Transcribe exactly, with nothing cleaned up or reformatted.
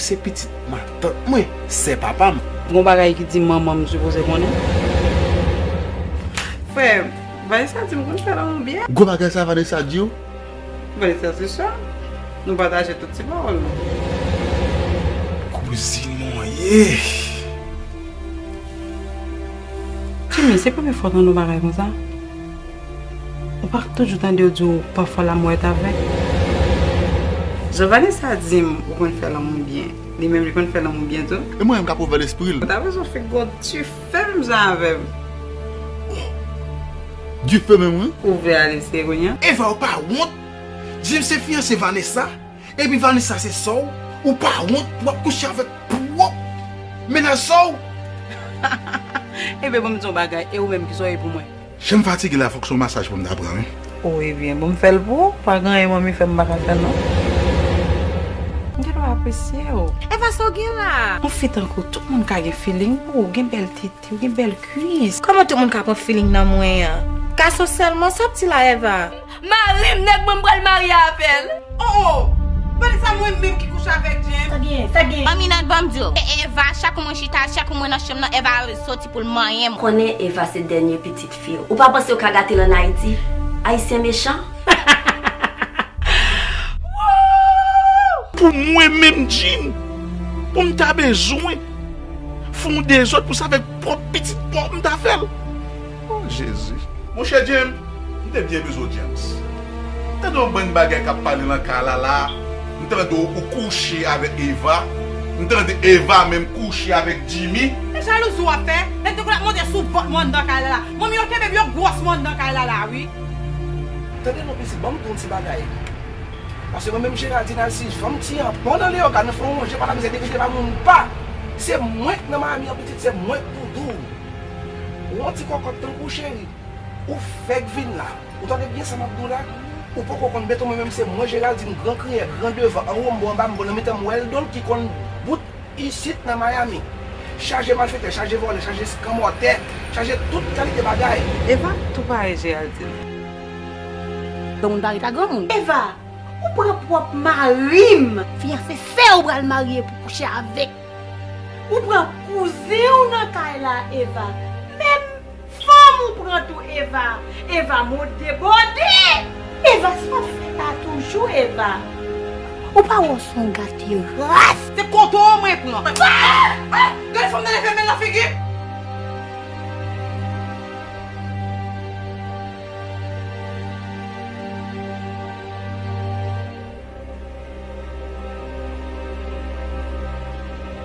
Se pitit matant mwen, sè papa m. Gon bagay ki di manman m sipoze konnen. Frè, Vanessa di m konn fè lanmou byen. Gwo bagay sa Vanessa di w? Vanessa se sè m. Nou pataje tout ti pawòl nou. Kouzin mwen ye. Jimmy, se premye fwa w tande yon bagay konsa? Ou pa toujou tande yo di w pafwa lanmou est aveugle? Jan Vanessa di m ou konn fè lanmou byen, li menm li konn fè lanmou byen tou. E mwen menm k ap ouvè lespri l. Ou ta bezwen fè gwo dife menm jan avè m. Dife menm wi. Ou vle ale serye kounye a? Eva, ou pa wont? Jim se fiyanse Vanessa, epi Vanessa se sè w. Ou pa wont pou w ap kouche avèk pwòp mennaj sè w? Ebyen, ban m di w yon bagay, e ou menm, kisa w ye pou mwen? Jan m fatige la, fòk se yon masaj pou m ta pran, wi. O, ebyen, bon, m fè l pou ou. Pa gen anyen manmi fè m pa ka fè l, non. M gen dwa apresye w. Eva, sa w gen la? Yon fi tankou w, tout moun ka gen feeling pou ou, gen bèl tete, w gen bèl kwis. Kòman tout moun ka pran feeling nan mwen an? Gason sèlman, sa w ap di la, Eva? Mari m, nèg mwen, m pral marye avè l. Oh, oh! Vanessa, mwen menm ki kouche avèk James. Sa gen, sa gen. Manmi nan ban m di w. E Eva, chak mwen chita, chak mwen nan chanm nan, Eva soti pou l manyen m. Konnen Eva se dènye pitit fi w. Ou pa panse yo ka gate l ann Ayiti? Ayisyen mechan. Pou mwen menm, Jim, pou m ta bezwen fè yon dezòd pou sa avèk pwòp pitit pa w, m ta fè l. Oh, Jezi. Monchè James, m te byen bezwen w, James. M tande yon bann bagay k ap pale nan kay la la. M tande w ou kouche avèk Eva. M tande Eva menm kouche avèk Jimmy. E jalouzi w ap fè? Nèg te konn ap monte sou vant mwen anndan kay la la. Manmi yo kenbe m, yo gwòs mwen anndan kay la la, wi. Tande non, pitit, ban m di w yon ti bagay. Paske mwen menm Geraldine al si fanm ti an pandan Leogane fè yon ranje pa la mizè devite pa moun pa. Se mwen k nan Miami an pitit, se mwen k pou di w. Ou yon ti kòkòt tankou cheri. Ou fèk vin la. Ou tande byen sa m ap di w la? Ou poko konn Beto, mwen menm se mwen Geraldine, gran kriyè, gran devan, anwo m bon, anba m bon, nan mitan m Weldon ki konn bout isit nan Miami. Chaje malfetè, chaje vòlè, chaje skanmòtè, chaje tout kalite bagay. Eva tou parèy Geraldine. Granmoun pa ret a granmoun. Eva, ou pran pwòp mari m. Fiyanse sè w pral marye pou kouche avèk. Ou pran kouzen w nan kay la, Eva. Menm fanm ou pran tou, Eva. Eva, mode debòde. Eva, sa w fè la toujou, Eva. Ou pa wè w se yon gate ras. Se konte w mwen pran. Ah! Ah! Gade fanm nan leve men l nan figi m.